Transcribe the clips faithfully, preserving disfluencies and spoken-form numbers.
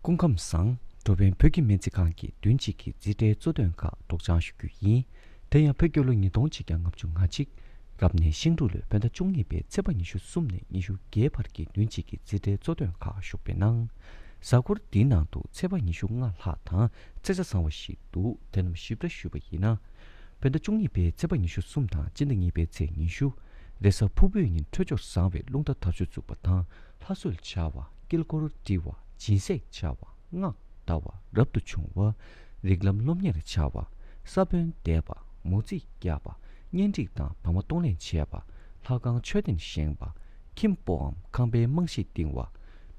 སྐུ་ཁམས་བཟང་། འགྲོ་ཕན་བོད་ཀྱི་སྨན་རྩིས་ཁང་གི་བདུན་གཅིག་གི་རྩིས་ཁྲའི་གཙོ་དོན་ཁག་སྒྲོག་སྦྱང་ཞུ་རྒྱུ་ཡིན། དེ་ཡང་བོད་རྒྱལ་ལོ་ཉིས་སྟོང་ཆིག་བརྒྱ་ལྔ་བཅུ་ང་གཅིག་རབ་གནས་ཤིང་འབྲུག་ལོའི་བོད་ཟླ་བཅུ་གཉིས་པའི་ཚེས་པ་ཉི་ཤུ་གསུམ་ནས་ཉི་ཤུ་བརྒྱད་བར་གྱི་བདུན་གཅིག་གི་རྩིས་ཁྲའི་གཙོ་དོན་ཁག་ཞུགས་པའི་ནང་། གཟའ་འཁོར་འདིའི་ནང་དུ་ཚེས་པ་ཉི་ཤུ་ལྔ་ལྷག་དང་ཚེས་ཆ་བཟང་བ་ཞིག་འདུག་དེ་རྣམས་ཞིབ་ཕྲ་ཞུས་པ་ཡིན་ན། བོད་ཟླ་བཅུ་གཉིས་པའི་ཚེས་པ་ཉི་ཤུ་གསུམ་དང་སྤྱི་ཟླ་གཉིས་པའི་ཚེས་ཉི་ཤུ། རེས་གཟའ་ཕུར་བུའི་ཉིན་འཕྲོད་སྦྱོར་བཟང་བའི་རླུང་རྟ་དར་ལྕོག་བཙུགས་པ་དང་ལྷ་གསོལ་བྱ་བ། དཀྱིལ་འཁོར་བྲི་བ། སྦྱིན་སྲེག་བྱ་བ། སྔགས་བཟླ་བ། རབ་ཏུ་བྱུང་བ། རིགས་ལམ་སློབ་གཉེར་བྱ་བ། ས་བོན་འདེབས་པ། མོ་རྩིས་རྒྱག་པ། གཉེན་སྒྲིག་དང་བག་མ་གཏོང་ལེན་བྱས་པ། ལྷ་ཁང་མཆོད་རྟེན་བཞེངས་པ། ཁྱིམ་སྤོའམ་ཁང་པའི་རྨང་གཞི་བཏིང་བ།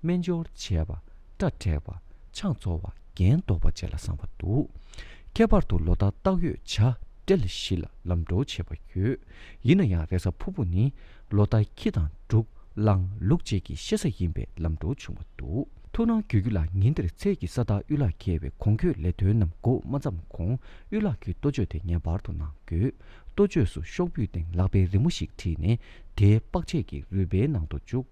སྨན་སྦྱོར་བྱས་པ། སྐྲ་བྲེག་པ། ཆང་བཙོ་བ། རྒྱན་འདོགས་པ་བཅས་ལ་བཟང་བ་འདུག་ཁྱད་པར་དུ་ལོ་ཟླ་སྟག་ཡོས་བྱ། སྤྲེལ་བཞི་ལ་ལམ་འགྲོ་བྱེད་པ་ཡོད། ཡིན་ན་ཡང་རེས་གཟའ་ཕུར་བུ་ནི་ལོ་ཟླ་ཁྱི་དང་འབྲུག་གླང་ལུག་བཅས་ཀྱི་གཤེད་གཟའ་ཡིན་པས་ལམ་འགྲོ་བྱུང་བ་འདུག་ཐུགས་སྣང་དགོས་རྒྱུ་ལ། ཉིན་དེར་ཚལ་གྱི་ས་བདག་གཡུ་ལྷ་མཁས་པའི་གོང་འཁོད་ལས་དོན་རྣམས་འགོ་མ་བརྩམས་གོང་གཡུ་ལྷ་ཁྱུའི་གཏོ་བཅོས་དེ་ངེས་པར་དུ་གནང་དགོས། གཏོ་བཅོས་སུ་ཤོག་བུའི་སྟེང་ལག་པའི་རི་མོ་ཞིག་བྲིས་ནས་དེའི་པགས་ཆས་ཀྱི་རུས་སྦལ་ནང་དུ་བཅུག་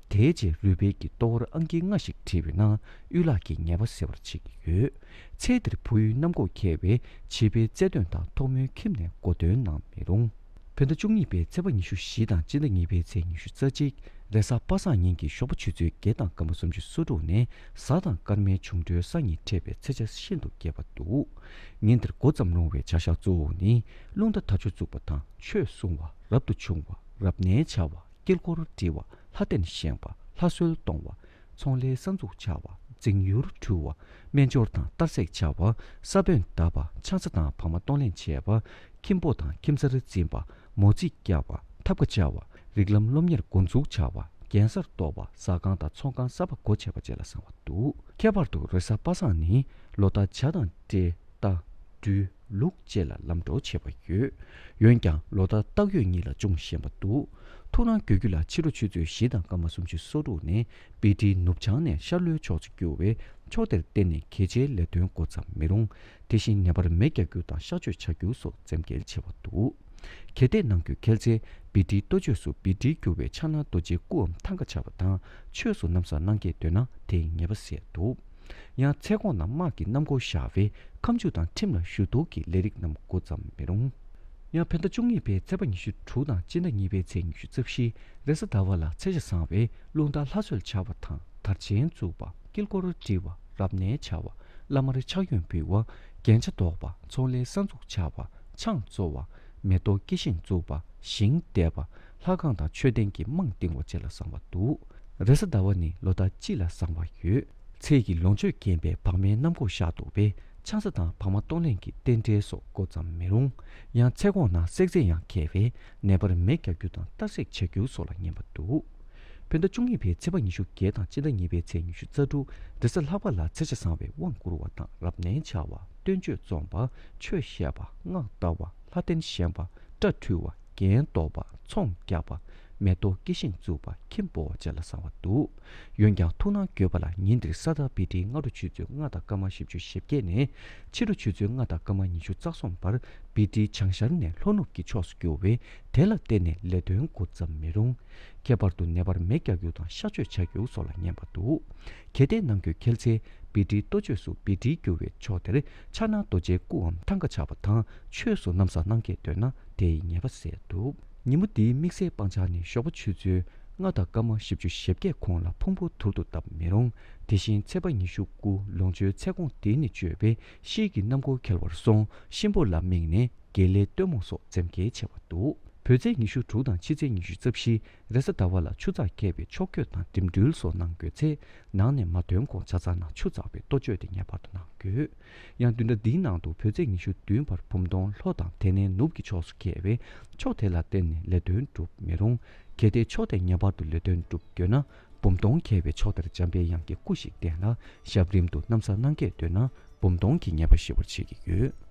དེའི་རྗེས་རུས་སྦལ་གྱི་ལྟོ་བར་ཨང་ཀི་ལྔ་ཞིག་བྲིས་པའི་ནང་གཡུ་ལྷ་ཁྱི་ངེས་པ་སེལ་བར་བྱེད་ཀྱི་ཡོད། ཚེ་འདིར་བུ་ཡུལ་གནམ་འགོག་མཁས་པའི་བྱིས་པའི་བརྩེ་དོན་དང་ཐོག་མོའི་ཁྱིམ་ནས་གོ་སྟོན་གནང་མི་རུང་། བོད་ཟླ་བཅུ་གཉིས་པའི་ཚེས་པ་ཉི་ཤུ་བཞི་དང་སྤྱི་ཟླ་གཉིས་པའི་ཚེས་ཉི་ཤུ་རྩ་གཅིག་རེས་གཟའ་པ་སངས་ཉིན་གྱི་ཞོགས་པ་ཆུ་ཚོད་བརྒྱད་དང་སྐར་མ་སུམ་ཅུ་སོ་དྲུག་ནས་གཟའ་དང་སྐར་མའི་འབྱུང་འགྲོའི་ས་གཉིས་འཕྲད་པའི་ཚེས་ཆ་ཤིན་ཏུ་རྒྱས་པ་འདུག་ཉིན་དེར་འགོ་བརྩམས་རུང་བའི་བྱ་བཞག་གཙོ་བོ་ནི་རླུང་རྟ་དར་ལྕོག་བཙུགས་པ་དང་ཆོས་གསུང་བ། རབ་ཏུ་བྱུང་བ། རབ་གནས་བྱ་བ། དཀྱིལ་འཁོར་བྲི་བ། ལྷ་རྟེན་བཞེངས་པ། ལྷ་གསོལ་གཏོང་བ། ཚོང་ལས་གསར་འཛུགས་བྱ་བ། འཛིང་ཡུལ་འཁྲུ་བ། སྨན་སྦྱོར་དང་གཏར་སྲེག་བྱ་བ། ས་བོན་བརྡབ་པ། ཆང་ས་དང་བག་མ་གཏོང་ལེན་བྱས་པ། ཁྱིམ་སྤོ་དང་ཁྱིམ་གསར་འཛིན་པ། མོ་རྩིས་རྒྱག་པ། ཐབ་ཀ་བཅའ་བ། རིགས་ལམ་སློབ་གཉེར་འགོ་འཛུགས་བྱ་བ། རྒྱན་གསར་གཏོར་བ། ཟ་ཁང་དང་ཚོང་ཁང་གསར་པ་སྒོ་ཕྱེ་བ་བཅས་ལ་བཟང་བ་འདུག་ཁྱད་པར་དུ་རེས་གཟའ་པ་སངས་ནི་ལོ་ཟླ་བྱ་དང་སྤྲེལ། རྟ། སྦྲུལ། ལུག་བཅས་ལ་ལམ་འགྲོ་བྱེད་པ་ཡོད། འོན་ཀྱང་ལོ་ཟླ་སྟག་ཡོས་གཉིས་ལ་ཅུང་ཞན་པ་འདུག་ཐུགས་སྣང་དགོས་རྒྱུ་ལ། ཕྱི་དྲོ་ཆུ་ཚོད་བཞི་དང་སྐར་མ་སུམ་ཅུ་སོ་དྲུག་ནས་སྦི་ཏིའི་ནུབ་བྱང་ནས་ཤར་ལྷོའི་ཕྱོགས་སུ་རྒྱུ་བས་ཕྱོགས་དེར་བརྟེན་ནས་གལ་ཆེའི་ལས་དོན་འགོ་བརྩམས་མི་རུང་། དེ་བཞིན་ནད་པར་མེ་རྒྱག་རྒྱུ་དང་གཤག་བཅོས་བྱ་རྒྱུ་སོགས་འཛེམ་གེལ་ཆེ་བ་འདུག་གལ་ཏེ་གནང་རྒྱུ་གལ་ཚེ་སྦི་ཏིའི་གཏོ་བཅོས་སུ་སྦི་ཏི་རྒྱུ་བའི་ཕྱག་ན་རྡོ་རྗེའི་སྐུའམ་ཐང་ཀ་ཆགས་པ་དང་ཆོས་སུ་ན་བཟའ་གནང་སྐྱེས་འདོད་ན་དེའི་ངེས་པ་ཟད་འདུག་ཡང་ཚལ་གོང་ན་དམག་གི་གནམ་སྒོ་བཞག་པས་ཁ་མཆུ་དང་ཁྲིམས་ལ་ཞུ་གཏུག་གི་ལས་རིགས་རྣམས་འགོ་བརྩམས་མི་རུང་། ཡང་བོད་ཟླ་བཅུ་གཉིས་པའི་ཚེས་པ་ཉི་ཤུ་དྲུག་དང་སྤྱི་ཟླ་གཉིས་པའི་ཚེས་ཉི་ཤུ་རྩ་བཞི་རེས་གཟའ་ཟླ་བ་ལ་ཚེས་ཆ་བཟང་བས་རླུང་རྟ་ལྷ་གསོལ་བྱ་བ་དང་དར་ཆེན་བཙུགས་པ། དཀྱིལ་འཁོར་བྲི་བ། རབ་གནས་བྱ་བ། བླ་མར་ཕྱག་གཡོན་འབུལ་བ། རྒྱན་ཆ་འདོགས་པ། ཚོང་ལས་གསར་འཛུགས་བྱ་བ། ཆང་བཙོ་བ། མེ་ཏོག་སྐྱེ་ཤིང་བཙུགས་པ། ཞིང་འདེབས་པ། ལྷ་ཁང་དང་མཆོད་རྟེན་གྱི་རྨང་བཏིང་བ་བཅས་ལ་བཟང་བ་འདུག་རེས་གཟའ་ཟླ་བ་ནི་ལོ་ཟླ་སྤྱི་ལ་བཟང་བ་ཡོད། ཚལ་གྱི་ལོངས་སྤྱོད་རྐྱེན་པས་བག་མའི་གནམ་སྒོ་བཞག་འདུག་པས་ཆང་ས་དང་བག་མ་གཏོང་ལེན་གྱི་རྟེན་འབྲེལ་སོགས་འགོ་བརྩམས་མི་རུང་། ཡང་ཚལ་གོང་ན་བསྲེག་རྫས་ཡང་མཁས་པས་ནད་པར་མེ་རྒྱག་རྒྱུ་དང་གཏར་སྲེག་བྱ་རྒྱུ་སོགས་ལ་ངན་པ་འདུག་བོད་ཟླ་བཅུ་གཉིས་པའི་ཚེས་པ་ཉི་ཤུ་བརྒྱད་དང་སྤྱི་ཟླ་གཉིས་པའི་ཚེས་ཉི་ཤུ་རྩ་དྲུག་རེས་གཟའ་ལྷག་པ་ལ་ཚེས་ཆ་བཟང་བས་དབང་བསྐུར་བ་དང་རབ་གནས་བྱ་བ། སྟོན་མཆོད་རྩོམ་པ། ཆོས་བཤད་པ། སྔགས་བཟླ་བ། ལྷ་རྟེན་བཞེངས་པ། སྐྲ་འཁྲུ་བ། རྒྱན་འདོགས་པ། ཚོང་རྒྱག་པ། མེ་ཏོག་སྐྱེ་ཤིང་བཙུགས་པ། ཁྱིམ་སྤོ་བ་བཅས་ལ་བཟང་བ་འདུག་འོན་ཀྱང་ཐུགས་སྣང་དགོས་པ་ལ། ཉིན་འདིར་ས་བདག་སྦི་ཏིའི་སྔ་དྲོ་ཆུ་ཚོད་ལྔ་དང་སྐར་མ་བཞི་བཅུ་ཞེ་བརྒྱད་ནས་ཕྱི་དྲོ་ཆུ་ཚོད་ལྔ་དང་སྐར་མ་ཉི་ཤུ་རྩ་གསུམ་བར་སྦི་ཏིའི་བྱང་ཤར་ནས་ལྷོ་ནུབ་ཀྱི་ཕྱོགས་སུ་རྒྱུ་བས་དེ་ལ་བརྟེན་ནས་ལས་དོན་འགོ་བརྩམས་མི་རུང་། ཁྱད་པར་དུ་ནད་པར་མེ་རྒྱག་རྒྱུ་དང་གཤག་བཅོས་བྱ་རྒྱུ་སོགས་ལ་ངན་པ་འདུག་གལ་ཏེ་གནང་རྒྱུ་གལ་ཚེ་སྦི་ཏིའི་གཏོ་བཅོས་སུ་སྦི་ཏི་རྒྱུ་བའི་ཕྱོགས་དེར་ཕྱག་ན་རྡོ་རྗེའི་སྐུའམ་ཐང་ཀ་ཆགས་པ་དང་ཆོས་སུ་ན་བཟའ་གནང་སྐྱེས་འདོད་ན་དེའི་ངེས་པ་ཟད་འདུག་ཉིན་མོ་འདིའི་དམིགས་བསལ་སྤང་བྱ་ནི་ཞོགས་པ་ཆུ་ཚོད་ལྔ་དང་སྐར་མ་བཞི་བཅུ་ཞེ་བརྒྱད་གོང་ལ་ཕུང་པོ་དུར་དུ་བཏབ་མི་རུང་། དེ་བཞིན་ཚེས་པ་ཉི་ཤུ་དགུ་ལོངས་སྤྱོད་ཚལ་གོང་འདི་ནི་གཅོད་པས་ཤེལ་གྱི་གནམ་སྒོ་འཁེལ་བར་སོང་གཤིན་པོ་ལ་དམིགས་ནས་དགེ་ལས་སྟོན་མོ་སོགས་འཛེམ་གེལ་ཆེ་བ་འདུག་བོད་ཚེས་ཉི་ཤུ་དྲུག་དང་ཕྱི་ཚེས་ཉི་ཤུ་རྩ་བཞི་རེས་གཟའ་ཟླ་བ་ལ་ཆུ་ཚགས་མཁས་པའི་ཕྱོགས་བསྐྱོད་དང་འགྲིམ་འགྲུལ་སོགས་གནང་དགོས་ཚེ་ནང་ནས་མ་ཐོན་གོང་ཇ་ཚགས་ནང་ཆུ་འཛག་པའི་གཏོ་བཅོས་དེ་ངེས་པར་དུ་གནང་དགོས། ཡང་བདུན་ཕྲག་འདིའི་ནང་དུ་བོད་ཚེས་ཉི་ཤུ་བདུན་བར་བུམ་སྟོང་ལྷོ་དང་དེ་ནས་ནུབ་ཀྱི་ཕྱོགས་སུ་མཁས་པས་ཕྱོགས་དེ་ལ་བརྟེན་ནས་ལས་དོན་སྒྲུབ་མི་རུང་། གལ་ཏེ་ཕྱོགས་དེ་ངེས་པར་དུ་ལས་དོན་སྒྲུབ་དགོས་ན་བུམ་སྟོང་མཁས་པའི་ཕྱོགས་དེར་འཇམ་པའི་དབྱངས་ཀྱི་སྐུ་ཞིག་བསྟན་ལ་ཞབས་རིམ་དུ་ན་བཟའ་གནང་སྐྱེས་འདོད་ན་བུམ་སྟོང་གི་ཉེས་པ་ཞི་བར་བྱེད་ཀྱི་ཡོད།